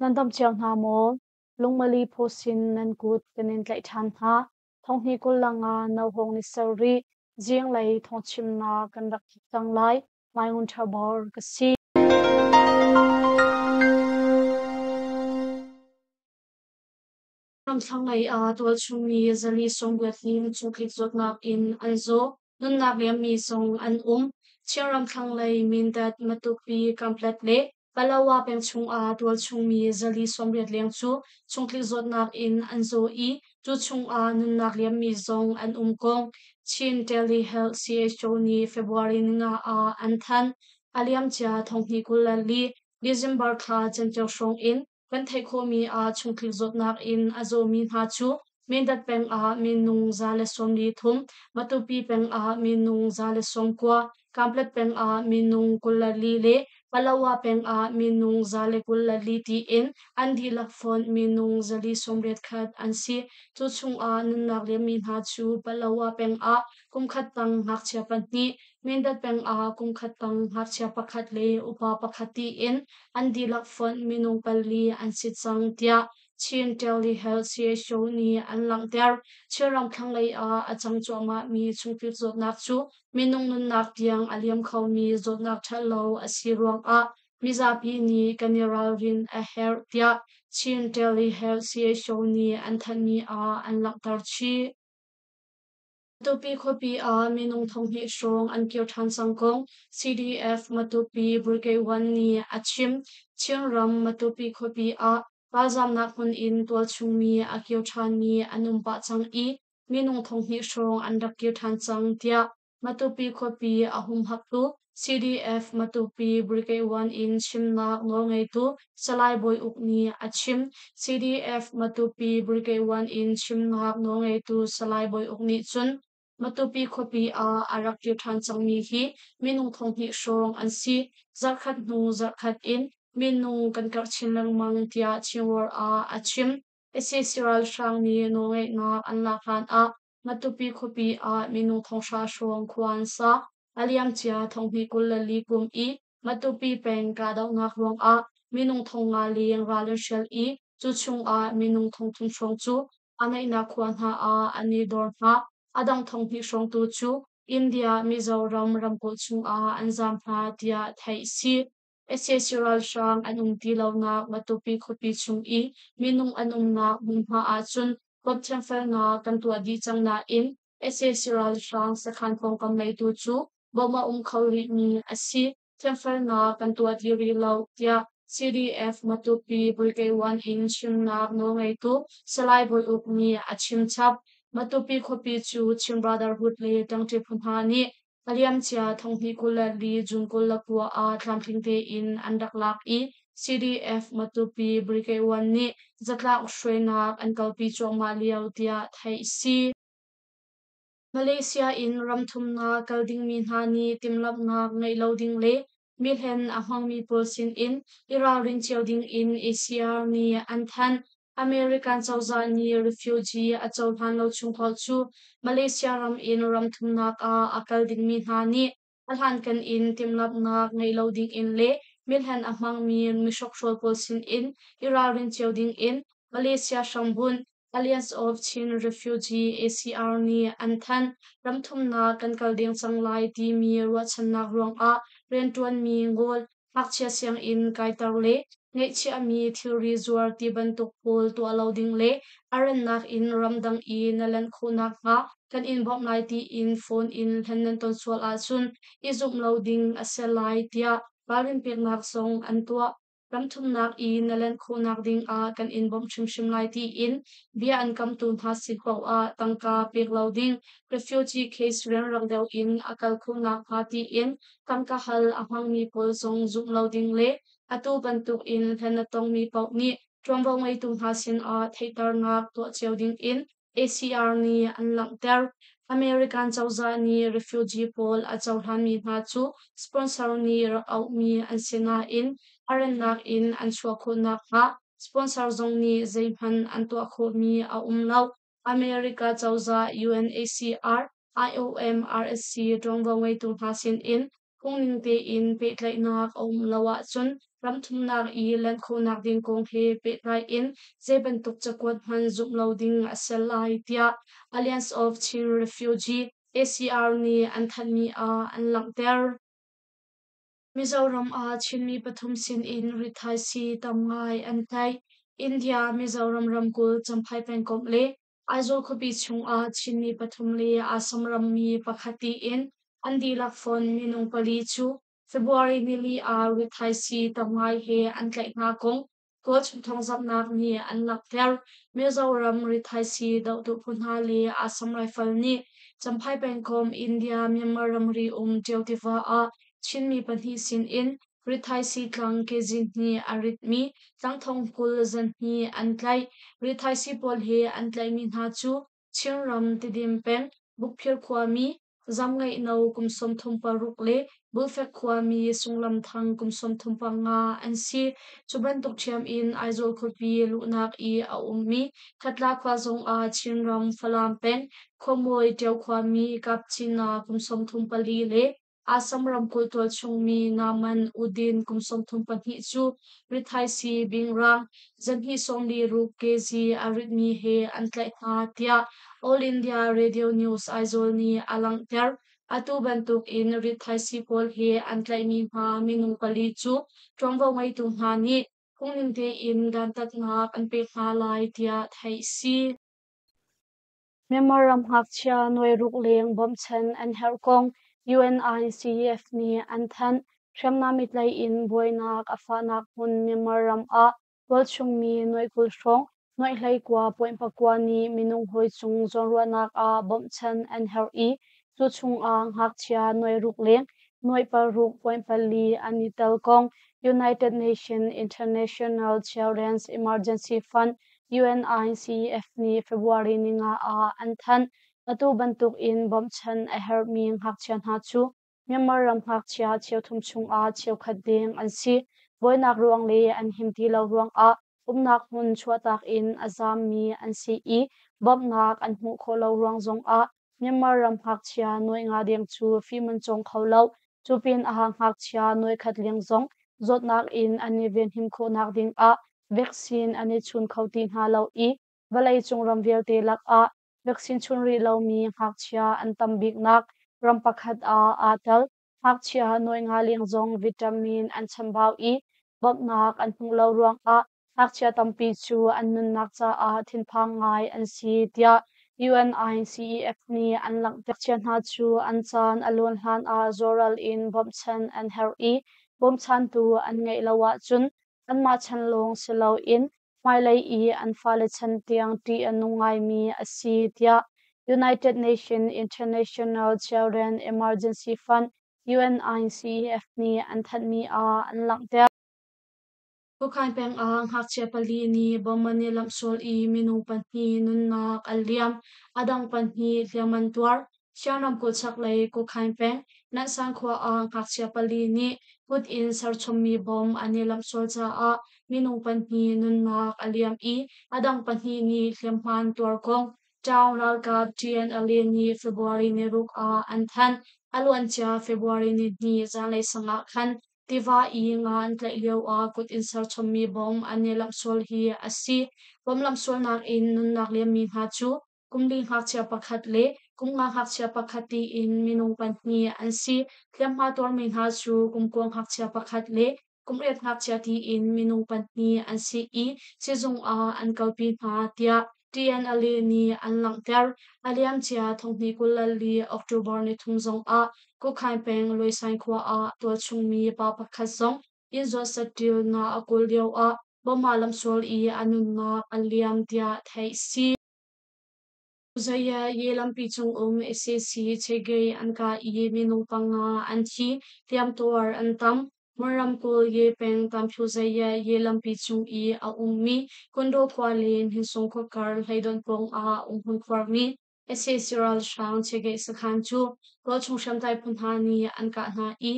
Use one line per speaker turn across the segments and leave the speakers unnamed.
Nan dam cio hna maw? Lungmali phaw sin nan kut kan in tlaih ṭhan hna. Thonghnih 25 Nohawng ni sarih zinglei thawngchimnak kan rak thawk cang lai. Mai Ngun Ṭha Bor ka si.
Ramthlang lei ah tualchung mi 480 nih chungtlik zawtnak in an zaw. Nunnak liammi zong an um. Chinram thlanglei Mindat, Matupi, Kamplet le Palawa peng chungah tualchung mi 480 leng cu chungtlik zawtnak in an zaw i cu chungah nunnak liammi zong an um kong Chin Telehealth CHO nih February 5 ah an thanh. A liamcia 2024 December thla canceo hrawng in Kan theih khawhmi ah chungtlik zawtnak in a zawmi hna cu Mindat peng ah minung 143, Matupi peng ah minung 190, Kanpetlet peng ah minung 24 le Palawa peng ah minung 124 tiin an dihlak fonh minung 481 an si. Cu chungah nunnak liammi hna cu Palawa peng ah kumkhat tang ngakchia pahnih, Mindat peng ah kumkhat tang ngakchia pakhat le upa pakhat tiin an dihlak fonh minung pali an si cang tiah Chin Telehealth CHO nih an langhter. Chinram thlanglei ah a cang cuahmahmi chungtlik zawtnak cu minung nunnak tiang a liam khomi zawtnak ṭhalo a si ruangah mizapi nih kan i ralrin a herh tiah Chin Telehealth CHO nih an thanhmi ah an langhter chih. Matupi khuapi ah minung 2000 hrawng an kir ṭhan cang kong CDF Matupi Brigade 1 nih a chim. Chinram Matupi khuapi ah ralzamnak hmun in tualchung mi a kir ṭhanmi an um pah cang i minung 2000 hrawng an rak kir ṭhan cang tiah Matupi khuapi a humhaktu CDF Matupi Brigade 1 in chimnak nawlngeitu Salai Bawi Uk nih a chim. CDF Matupi Brigade 1 in chimnak nawlngeitu Salai Bawi Uk nih cun Matupi khuapi ah a rak kir ṭhan cangmi hi minung 2000 hrawng an si. Zarhkhat hnu zarhkhat in minung kan karh chin lengmang tiah Chinworld ah a chim. Sac ralhrang nih nawlngeihnak an lak hlan ah Matupi khuapi ah minung 3000 hrawng khua an sa. A liamcia 2024 kum i Matupi peng kahdohnak ruangah minung 5000 leng ral an hrial i cu chungah minung 3000 hrawng cu a naihnak khua hna ah an i dor hna. A dang 2000 hrawng tu cu India, Mizoram ramkulh chungah an zaam hna tiah theih a si. Sac ralhrang an um ti lonak Matupi khuapi chung i minung an umnak hmunhma ahcun bawmh thiamfelnak kan tuah dih cang nain sac ralhrang sakhan pawngkam lei tu cu bawmh a um kho rihmi a si. Thiamfelnak kan tuah dih rih lo tiah CDF Matupi Brigade 1 in chimnak nawlngeitu Salai Bawi Uk nih a chim chap. Matupi khuapi cu Chin Brotherhood le ṭangṭi phu hna nih A liamcia 2024 June 29 ah tlamtling tein an rak lak i CDF Matupi Brigade 1 nih zatlak hruainak an kalpi cuahmah lio tiah theih a si. Malaysia in ramthumnak kal dingmi hna nih timhlamhnak ngeih lo ding le mihlen a hmangmi pawl sinin i ralrin cio dingin ACR nih an thanh. American cozah nih refugee a cohlan lo chung paoh cu Malaysia ram in ramthumnak ah a kal dingmi hna nih a hlankan in timhlamhnak ngei lo dingin le mihlen a hmangmi mihrokhrawl pawl sinin i ralrin cio dingin Malaysia hrambunh Alliance of Chin Refugee ACR nih an thanh. Ramthumnak kan kal deng cang lai timi ruahchannak ruangah rianṭuanmi ngawl ngakchia sianginn kaiter le ngeihchiahmi thilri zuar ti bantuk pawl tuah lo ding le a rannak in ramdang i na lanh khawh nakhnga kan in bawmh lai tiin phone in hlen nan ton sual ahcun i zumh lo ding a si lai tiah ralrin peknak zong an tuah. Ramthumnak i na lanh khawhnak dingah kan in bawmh hrimhrim lai tiin bia an kamtu hna sin paoh ah tangka pek lo ding, refugee case rianrang deuh in a kal khawh nakhnga tiin tangka hal a hmangmi pawl zong zumh lo ding le atu bantuk in hlen a tongmi paoh nih ṭuanvo ngeitu hna sinah theihternak tuah cio dingin ACR nih an langhter. American cozah nih refugee pawl a cohlanmi hna cu sponsor nih rak auhmi an si nain a rannak in an chuah khawh nakhnga sponsor zong nih zeihmanh an tuah khawhmi a um lo. America cozah UNHCR, IOM, RSC ṭuanvo ngeitu hna sinin. Phungning tein pehtlaihnak a um lo ahcun ramthumnak i lanh khawhnak ding kong he pehtlai in zei bantuk cakuat hmanh zumh lo ding a si lai tiah Alliance of Chin Refugee ACR nih an thanhmi ah an langhter. Mizoram ah Chinmi pathum sinin rithaisii tam ngai an tlaih. India, Mizoram ramkulh Champhai pengkomh le Aizawl khuapi chungah Chinmi pathum le Assam rammi pakhat tiin an dihlak fonh minung pali cu February nili ah rithaisii tam ngai he an tlaih hna kong tualchung thawngzamhnak nih an langhter. Mizoram rithaisii dohtu phu hna le Assam Rifle nih Champhai pengkomh India Myanmar ramri um Ṭio tiva ah Chinmi pahnih sinin rithaisii tlang kg hnih a ritmi tlangthong 20 zan hnih an tlaih. Rithaisii pawl he an tlaihmi hna cu Chinram Tidim peng Bukphir khuami Zamngeihno kum 36 le Bulfek khuami Sunglam Thang kum 35 an si. Cu bantuk ṭhiam in Aizawl khuapi luhnak i a ummi Khatla khua zongah Chinram Falam peng Khuamawi Ṭio khuami Kapchina kum 34 le Assam ramkulh tualchung mi Naman Uddin kum 32 cu rithaisii bingrang zanhnih 46 kg a ritmi he an tlaih hna tiah All India Radio News Aizawl nih a langhter. Atu bantuk in rithaisii pawl he an tlaihmi hna minung pali cu ṭuanvo ngeitu hna nih phungning tein dantatnak an pek hna lai tiah theih a si.
Myanmar ram ngakchia nuai ruk leng bawmchan an herh kong UNICEF nih an thanh. Hriamnam i tlaih in buainak a fahnak hmun Myanmar ram ah tualchung mi nuai 20 hrawng nuai 19.9 nih minung hawi cung zawnruahnak ah bawmchan an herh i cu chungah ngakchia nuai ruk leng nuai 6.4 an i tel kong United Nations International Children's Emergency Fund UNICEF nih February ninga ah an thanh. Atu bantuk in bawmchan a herhmi ngakchia hna cu Myanmar ram ngakchia cheuthum chungah cheukhat deng an si. Buainak ruang le an him ti lo ruangah umnak hmun chuahtak in a zaammi an si i bawmhnak an hmuh khawh lo ruang zongah Myanmar ram ngakchia nuai nga deng cu fim an cawng kho lo. Cu pinah ngakchia nuai khat leng zong zawtnak in an i venhim khawhnak dingah vaccine an i chun kho ti hna lo i vawleicung ram vialte lakah vaccine chun rih lomi ngakchia an tam biknak ram pakhat ah aa tel. Ngakchia nuai nga leng zong vitamin an chambau i bawmhnak an hmuh lo ruangah ngakchia tampi cu an nunnak caah thinphang ngai an si tiah UNICEF nih an langhter. Ngakchia hna cu an caan a luan hlan ah zawral in bawmhchanh an herh i bawmchantu an ngeih lo ahcun anmah chan lawng si loin hmailei i an fale chan tiang ṭih a nung ngaimi a si tiah United Nations International Children Emergency Fund UNICEF nih an thanhmi ah an langhter.
Khuakhan peng ah ngakchia pali nih bomb an i lamhsual i minung pahnih nunnak an liam. A dang pahnih hliam an tuar. Siang ramkulh chaklei Kawkhain peng Nanhsan khua ah ngakchia pali nih kut in serchommi bomb an i lamhsual caah minung pahnih nunnak a liam i a dang pahnih nih hliamhma an tuar kong Ṭaung ralkap TNLA nih February ni ruk ah an thanh. A luancia February ni hnih zanlei sang ah khan tiva i nga an tlaih lioah kut in serchommi bomb an i lamhsual hi a si. Bomb lamhsualnak in nunnak liammi hna cu kum li ngakchia pakhat le kum nga ngakchia pakhat tiin minung pahnih an si. Hliamhma tuarmi hna cu kum kua ngakchia pakhat le kum riat ngakchia tiin minung pahnih an si i sizung ah an kalpi hna tiah TNLA nih an langhter. A liamcia thonghnih 24 October ni thum zongah Kukhain peng Luaisain khua ah tualchungmi pa pakhat zong inn zuat saṭil na a kawl lioah Bawma lamsual i a nunnak a liam tiah theih si. Zaya ye lampi cung um sac Chegei an kah i minung panga an thi, hliamtuar an tam. Mon ramkulh Ye peng Tamphu Zaya ye lampi cung i a ummi Kondo khua le Hninsung khua kar hleidon pawng ah umhmun khuarmi sac ralhrang Chegei sakhan cu tualchung hriamtlai phu hna nih an kah hna i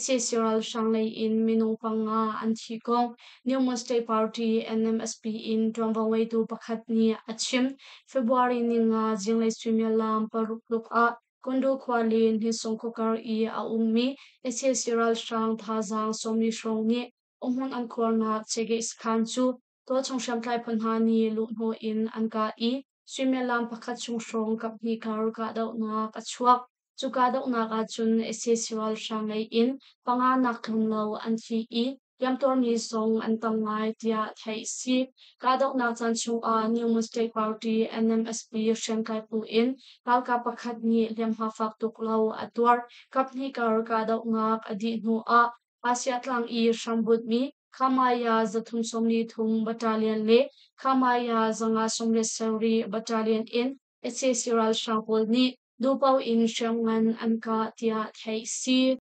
sac ralhrang lei in minung panga an thi kong New Mon State Party NMSP in ṭuanvo ngeitu pakhat nih a chim. February ninga zinglei suimilam paruk tluk ah Kundu khua le Hnisung khuakar i a ummi sac ralhrang thazaang 40 hrawng nih umhmun an khuarnak Chegeih sakhan cu tualchung hriamtlai phu hna nih luhhnawh in an kah i suimilam pakhat chung hrawng kaphnih kar kahdohnak a chuak. Cu kahdohnak ahcun sac ralhrang lei in panga nak tlawm lo an thi i hliamtuarmi zong an tam ngai tiah theih a si. Kahdohnak caan chungah New Mon State Party NMSP hriamtlai phu in ralkap pakhat nih hliamhma fak tuk lo a tuar. Kaphnih kar kahdohnak a dih hnuah Asia tlang i hrambunhmi Khamaya 343 Battalion le Khamaya 597 Battalion in sac ralhrang pawl nih duhpaoh in hriamngan an kah tiah theih a si.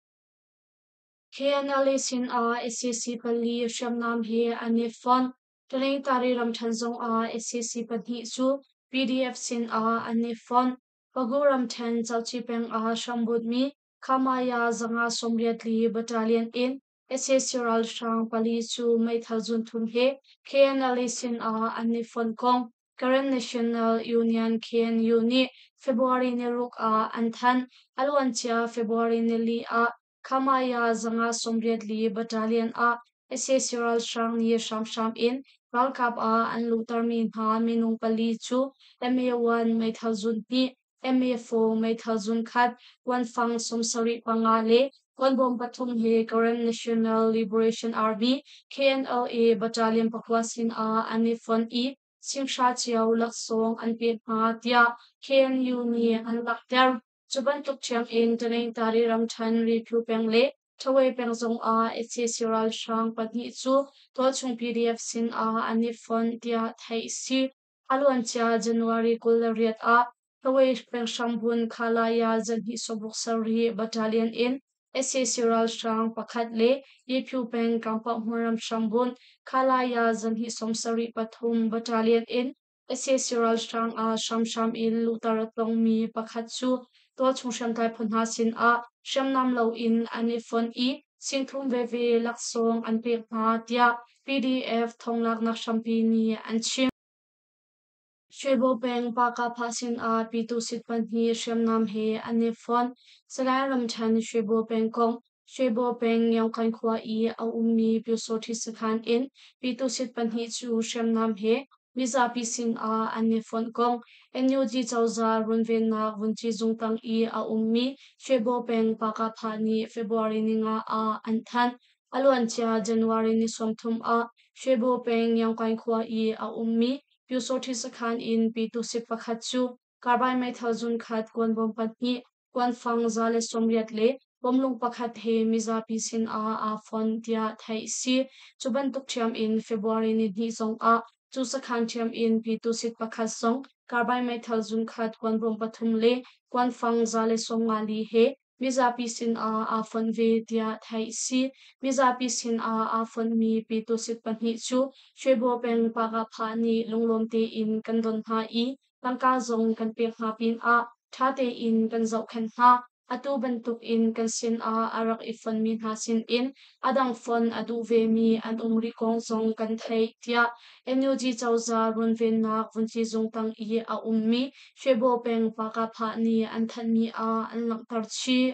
KNLA sinah sac pali hriamnam he an i fonh. Taningtari ramṭhen zongah sac pahnih cu PDF sinah an i fonh. Pagu ramṭhen Cauci peng ah hrambunhmi Khamaya 584 Battalion in sac ralhrang pali cu meithal zunthum he KNLA sinah an i fonh kong Karen National Union KNU nih February ni ruk ah an thanh. A luancia February nili ah Khamaya 584 Battalion ah sac ralhrang nih hramhram in ralkap ah an luhtermi hna minung pali cu MA-1 meithal zun hnih, MA-4 meithal zun khat, kuanfang 75 le kuanbawm pathum he Karen National Liberation Army KNLA Battalion pakua sinah an i fonh i singhra cio laksawng an pek hna tiah KNU nih an langhter. Cu bantuk ṭhiam in Taningtari ramṭhen Riphu peng le Ṭhawe peng zongah sac ralhrang pahnih cu tualchung PDF sinah an i fonh tiah theih a si. A luancia January 28 ah Ṭhawe peng hrambunh Khalaya zanhnih sawmruk sarih Battalion in sac ralhrang pakhat le Yiphu peng Kangpahhmun ram hrambunh Khalaya zanhnih sawmsarih pathum Battalion in sac ralhrang ah hramhram in luhter a tongmi pakhat cu tualchung hriamtlai phu hna sinah hriamnam loin an i fonh i singthum veve laksawng an pek hna tiah PDF thonglaknak hrampi nih an chim. Shwebo peng Pakapha sinah Pyituhsit pahnih hriamnam he an i fonh. Sagaing ramṭhen Shwebo pengkomh Shwebo peng Ngiaungkhan khua i a ummi Pyusawṭhi sakhan in Pyituhsit pahnih cu hriamnam he mizapi sinah an i fonh kong NUG cozah runvennak vunci zung tang i a ummi Shwebo peng Pakapha nih February ninga ah an thanh. A luancia January ni 30 ah Shwebo peng Ngiaungkain khua i a ummi Pyusawṭhi sakhan in Pyituhsit pakhat cu Carbine meithal zunkhat kuanbawm pahnih, kuanfang 180 le bawmlung pakhat he mizapi sinah aa fon tiah theih a si. Cu bantuk ṭhiam in February nihnih zongah cu sakhan ṭhiam in Pyituhsit pakhat zong carbine meithal zunkhat kuanbawm pathum le kuanfang 154 he mizapi sinah aa fonh ve tiah theih a si. Mizapi sinah aa fonhmi Pyituhsit pahnih cu Shwebo peng Pagahphah nih lunglawm tein kan don hna i tangka zong kan pek hna pinah ṭha tein kan zohkhenh hna. Atu bantukin kan sinah a rak i fonmi hna sinin a dang fon a duh vemi an um rih kong zong kan theih, tiah NUG cozah runvennak vunci zung tang i a ummi Shwebo peng Pakahphah nih an thanhmi ah an langhter chih.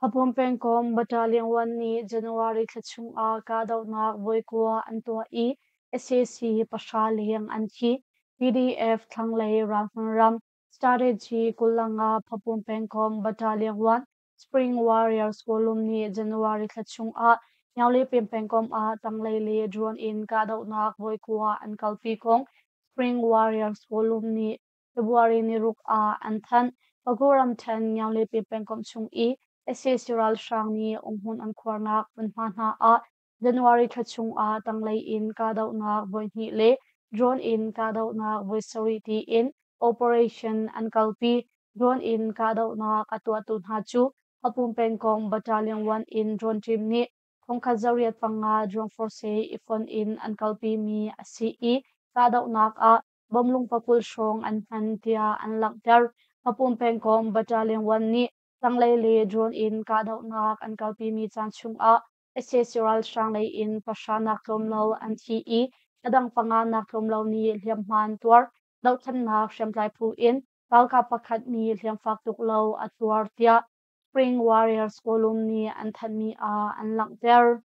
Hapon pengkomh Battalion 1 nih January thla chungah kahdohnak voikua an tuah i sac pahra leng an thi. PDF thlanglei ralhmun ram Strategy 25 Hpapun pengkomh Battalion 1 Spring Warriors Column nih January thla chungah Nyaunglepin pengkomh ah tanglei le drone in kahdohnak voikua an kalpi kong Spring Warriors Column nih February ni ruk ah an thanh. Pagu ramṭhen Nyaunglepi pengkomh chung i sac ralhrang nih umhmun an khuarnak hmunhma hna ah January thla chungah tanglei in kahdohnak voihnih le drone in kahdohnak voi sarih tiin operation an kalpi. Drone in kahdohnak a tuahtu hna cu Hapum pengkomh Battalion 1 in drone team nih thongkhat zariat panga drone force he i fonh in an kalpimi a si i kahdohnak ah bawmlung pakul hrawng an hman tiah an langhter. Hpapun pengkomh Battalion 1 nih tanglei le drone in kahdohnak an kalpimi caan chungah sac ralhrang lei in pahra nak tlawm lo an thi i a dang panga nak tlawm lo nih hliamhma an tuar. Dohthlennak hriamtlai phu in ralkap pakhat nih hliamfak tuk lo a tuar tiah Spring Warriors Column nih an thanhmi ah an langhter.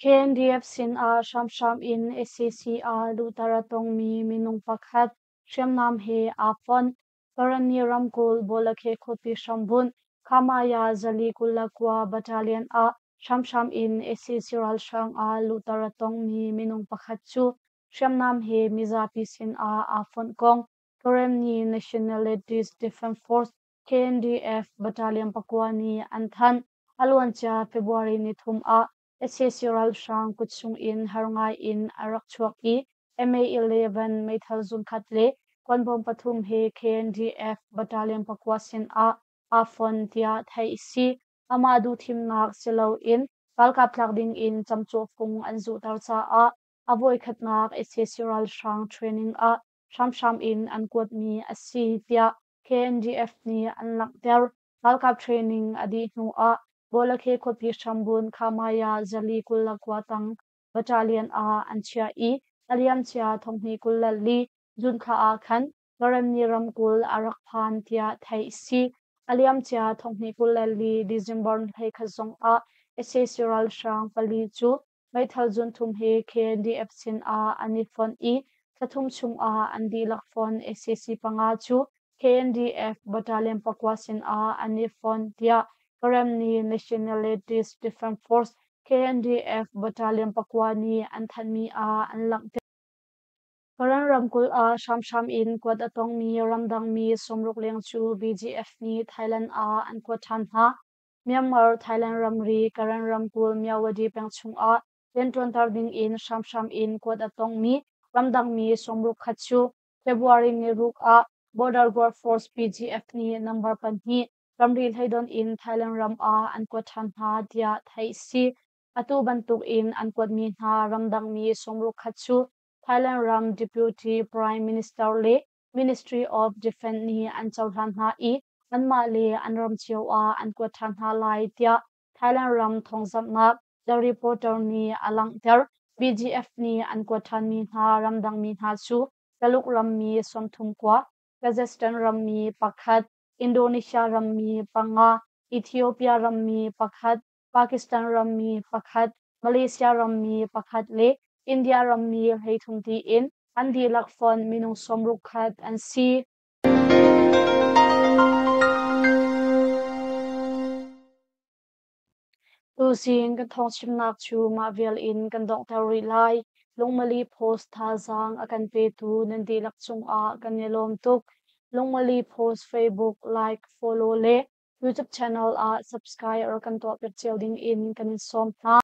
KNDF sin ah hramhram in sac ah luhter a tongmi minung pakhat hriamnam he aa fonh. Karenni ramkulh Bawlakhe khuapi hrambunh Khamaya zali 29 Battalion ah hramhram in sac ralhrang ah luhter a tongmi minung pakhat cu hriamnam he mizapi sin ah aa fonh kong Karenni Nationalities Defense Force KNDF Battalion pakua nih an thanh. A luancia February nithum ah sac ralhrang kutchung in har ngai in a rak chuak i MA-11 meithal zungkhat le kuanbawm pathum he KNDF Battalion pakua sin ah aa fon tiah theih a si. Amah duhthimnak si loin ralkap tlak ding in camcawhfung an zuhter caah a voikhatnak sac ralhrang training ah hramhram in an kuatmi a si tiah KNDF nih an langhter. Ralkap training a dih hnu ah Bawlakhe khuapi hrambun Khamaya zali 29 tang battalion ah an chiah i a liamcia thonghnih 24 June thla ah khan Karenni ramkulh a rak phan tiah theih a si. A liamcia thonghnih 24 December 21 zong ah sac ralhrang pali cu meithal zunthum he KNDF sin ah an i fonh i thlathum chung ah an dihlak fonh sac panga cu KNDF Battalion pakua sin ah an i fonh tiah Karenni Nationalities Defense Force KNDF Battalion pakua nih an thanhmi ah an langhter. Karen ramkulh ah hramhram in kuat a tongmi ramdangmi 60 leng cu BGF nih Thailand ah an kuat ṭhan hna. Myanmar Thailand ramri Karen ramkulh Myawaddy peng chungah rianṭuanter dingin hramhram in kuat a tongmi ramdangmi 60 khat cu February ni ruk ah Border Guard Force BGF nih number pahnih ramri hleidon in Thailand ram ah an kuat ṭhan hna tiah theih a si. Atu bantuk in an kuatmi hna ramdangmi 60 khat cu Thailand ram Deputy Prime Minister le Ministry of Defense nih an cohlan hna i anmah le an ram cio ah an kuat ṭhan hna lai tiah Thailand ram thawngzamhnak The Reporter nih a langhter. BGF nih an kuat ṭhanmi hna ramdangmi hna cu Taluk rammi 39, Kazakhstan rammi pakhat, Indonesia rammi panga, Ethiopia rammi pakhat, Pakistan rammi pakhat, Malaysia rammi pakhat le India rammi 33 tiin an dihlak fonh minung 60 khat an si. Tuzing kan thawngchimnak cu mah vial in kan donghter rih lai. Lungmali Post thazaang a kan petu nan dihlak cungah kan i lawm tuk. Lungmali Post Facebook like, follow le YouTube channel ah subscribe rak kan tuahpiak cio ding in kan in sawm hna.